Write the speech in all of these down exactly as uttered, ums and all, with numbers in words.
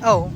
ཨོ།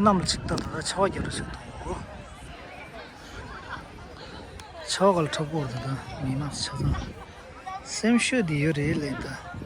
གནམ་ལ་ཅིག་ལྟ་ད་ལྟ་ཆར་པ་རྒྱག་རེ་བྱེད་འདུག་གོ། ཆར་པ་ག་ལ་འཁྲབ་གོ་ད་ལྟ་མི་མང་ཆ་ཚང་སེམས་ཤུགས་དེ་ཡོད་རེད་ལས་ད།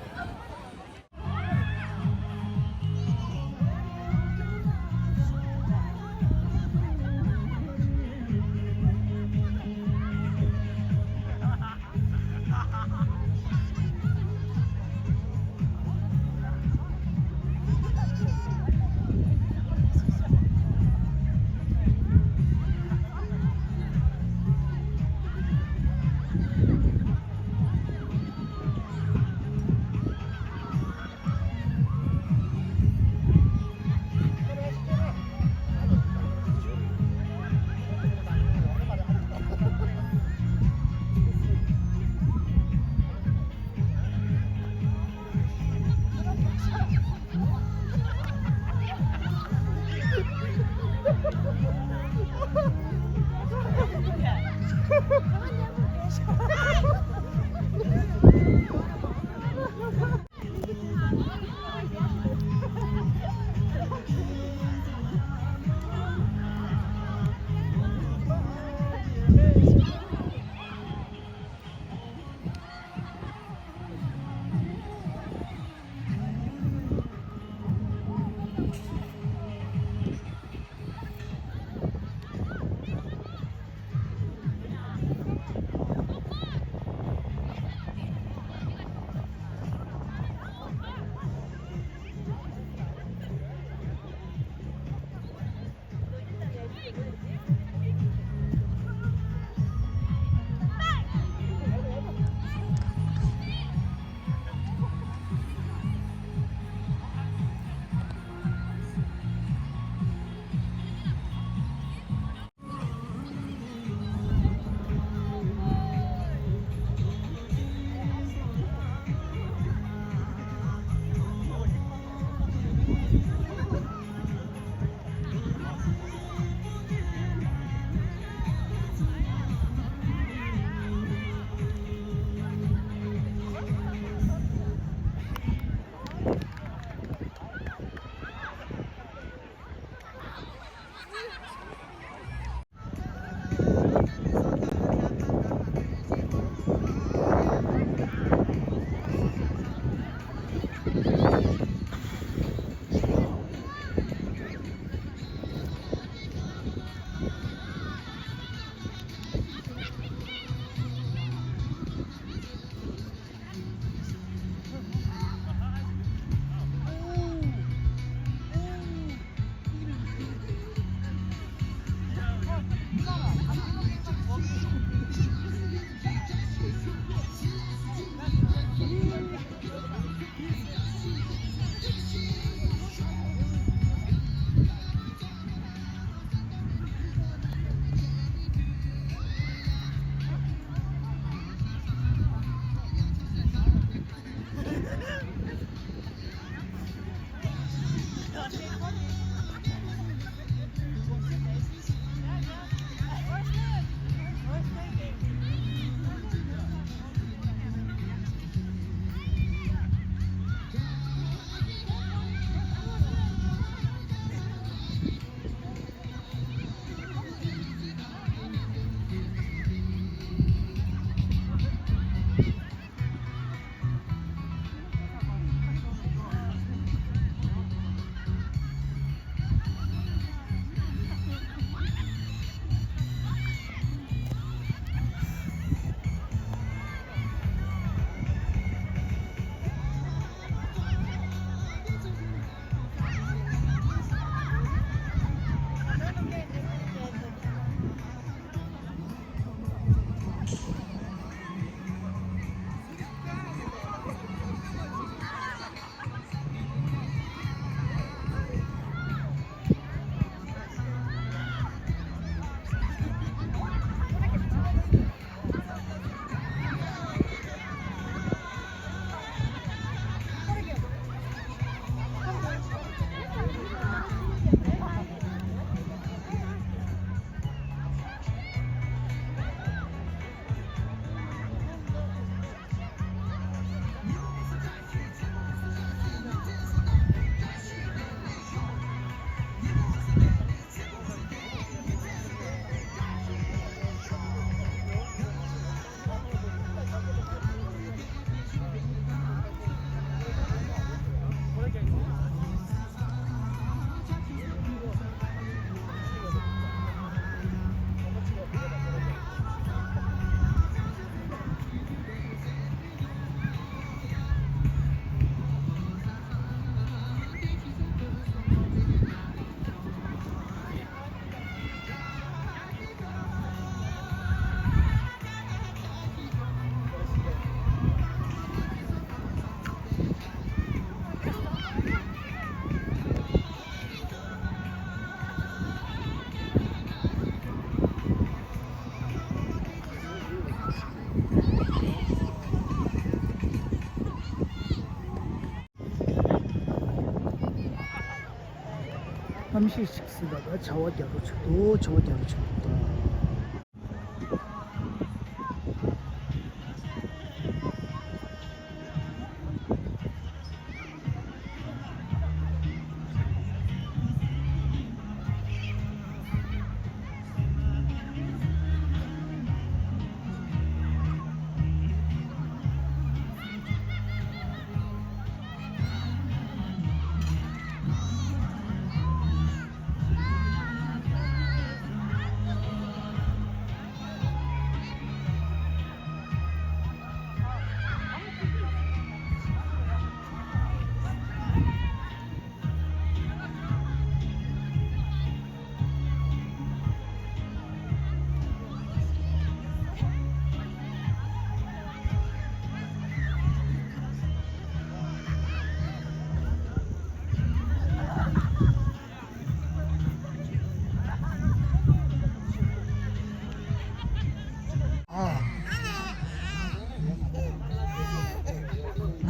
ཐམས་ཅད་ཞིག་སྲིད་པ་དང་བྱ་བ་རྒྱ་རུ་ཆུད་དོ། བྱ་བ་རྒྱ་རུ་ཆུད་དོ།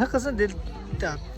ང་ཁ་སང་འདི་ལྟ།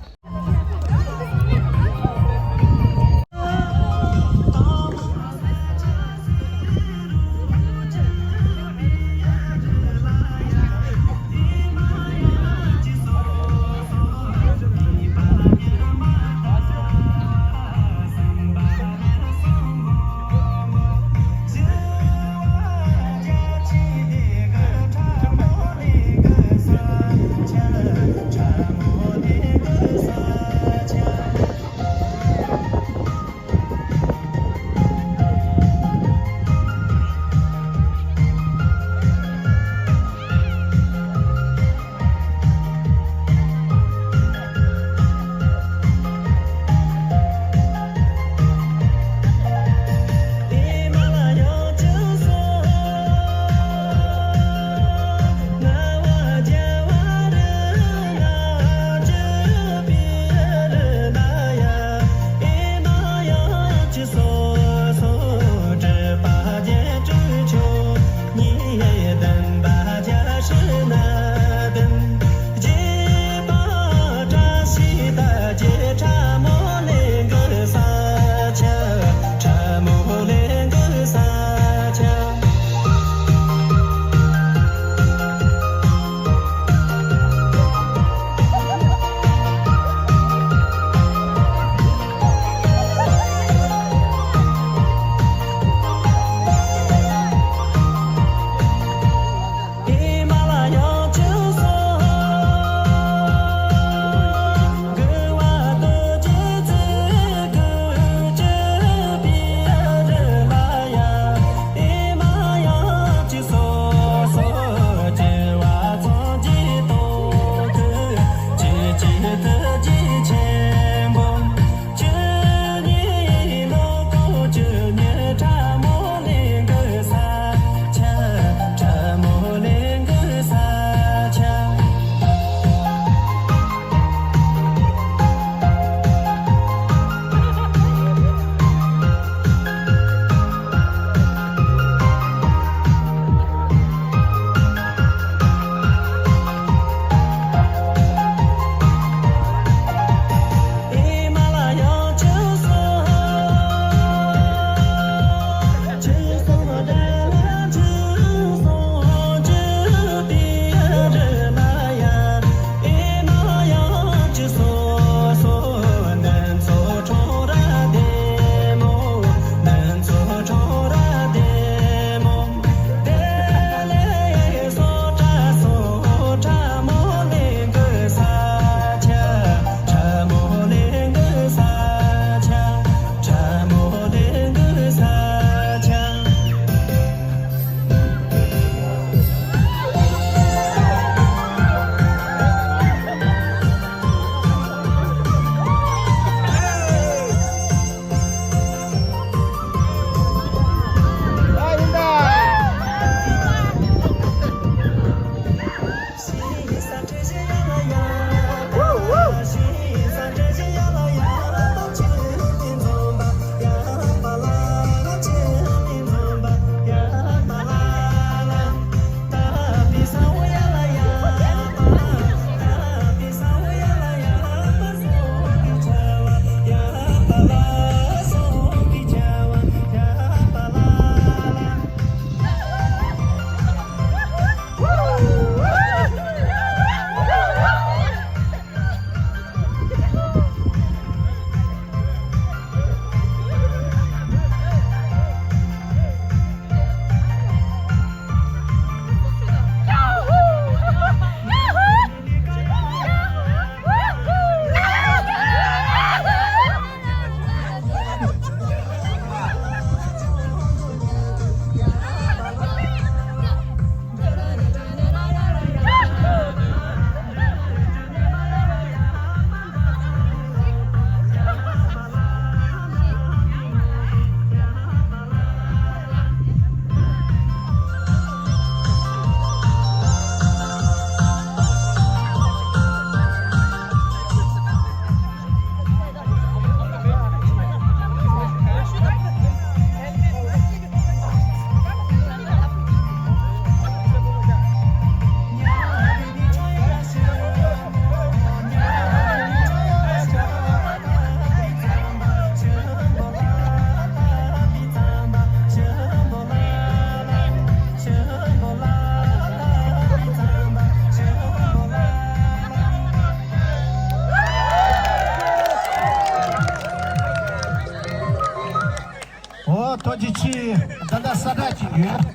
ཨོ་ཐུགས་རྗེ་ཆེ། ད་ལྟ་ས་བསྒྲགས་ཅིག་ཡོད།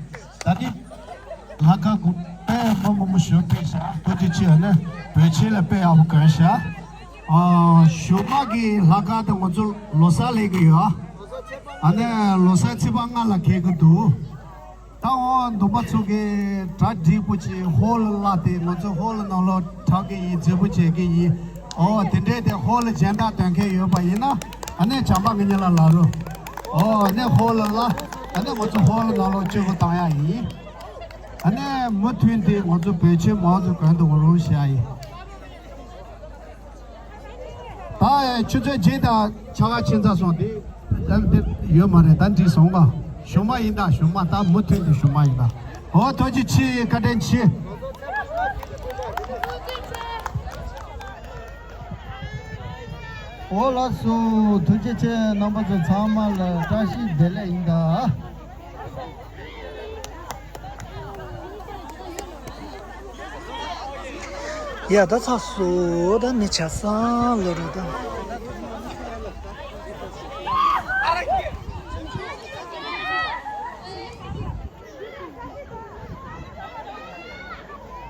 ད་ནི་ལྷ་ཁང་གུ་དཔེ་མ་མ་མ་ཞུ་དཔེ་བཞག་ཐུགས་རྗེ་ཆེ། ཨ་ནི་བོད་ཆེན་ལ་དཔེ་ཡག་པོ་གོན་བཞག་ཨ་གཞུག་མ་གི་ལྷ་ཁང་དེ་ང་ཚོ་ལོ་གསར་སླེབས་ཀྱི་ཡོད། ཨ་ནི་ལོ་གསར་ཚེས་པ་ལྔ་ལ་འཁེལ་གྱི་འདུག་ད་འོ་འདུམ་པ་ཚོ་གིས་གྲ་འགྲིག་པོ་ཅིག་ཧོལ་ལ་བླངས་ཏེ་ང་ཚོ་ཧོལ་ནང་ལོགས་དྲག་གི་ཡིན། མཛེས་པོ་བྱེད་ཀྱི་ཡིན། ཨོ་དེ་འདྲས་དེ་ཧོལ་ལ་སྦྱིན་བདག་འདོན་མཁན་ཡོད་པ་ཡིན་ན་ཨ་ནི་བྱམས་པ་ངེད་གཉིས་ལ་ལབ་རོགས། ཨོ་ཨ་ནི་ཧོལ་ལ་ལ་ཨ་ནི་ང་ཚོ་ཧོལ་ནང་ལོགས་སྤྱོད་སྒོ་བཏང་ཡ་ཡིན། ཨ་ནི་མུ་མཐུད་དེ་ང་ཚོ་བོད་ཆེན་མང་ཚོ་གོན་དུ་འོང་རོགས་བྱེད་ཡ་ཡིན། ད་ཆུ་ཚོད་བརྒྱད་དང་ཕྱེད་ཀ་ཕྱིན་ཚར་སོང་། དེ་ད་འདི་ཡོད་མ་རེད། ད་འགྲིག་སོང་ང་། གཞུག་མ་ཡིན་ད། གཞུག་མ་ད་མུ་མཐུད་དུ་གཞུག་མ་ཡིན་ད། ཨོ་ཐུགས་རྗེ་ཆེ། བཀའ་དྲིན་ཆེ། ཨོ་ལགས་སོ། ཐུགས་རྗེ་ཆེ། རྣམ་པ་ཚོ་ཚང་མ་ལ་བཀྲ་ཤིས་བདེ་ལེགས་ཡིན་ད། ཡ་ད་ཚ་སོ་ད་ནི་ཆ་སང་ལོ་རུ་ད།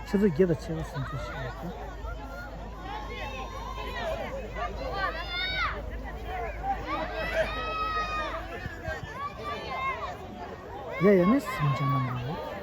ཆུ་ཚོད་བརྒྱད་དང་ཕྱེད་ཀ་སུམ་ཅུ་ཞིག་ཡོད་ད། ཡ་ཡ་ནི་སུམ་ཅུ་མ་ཡོད།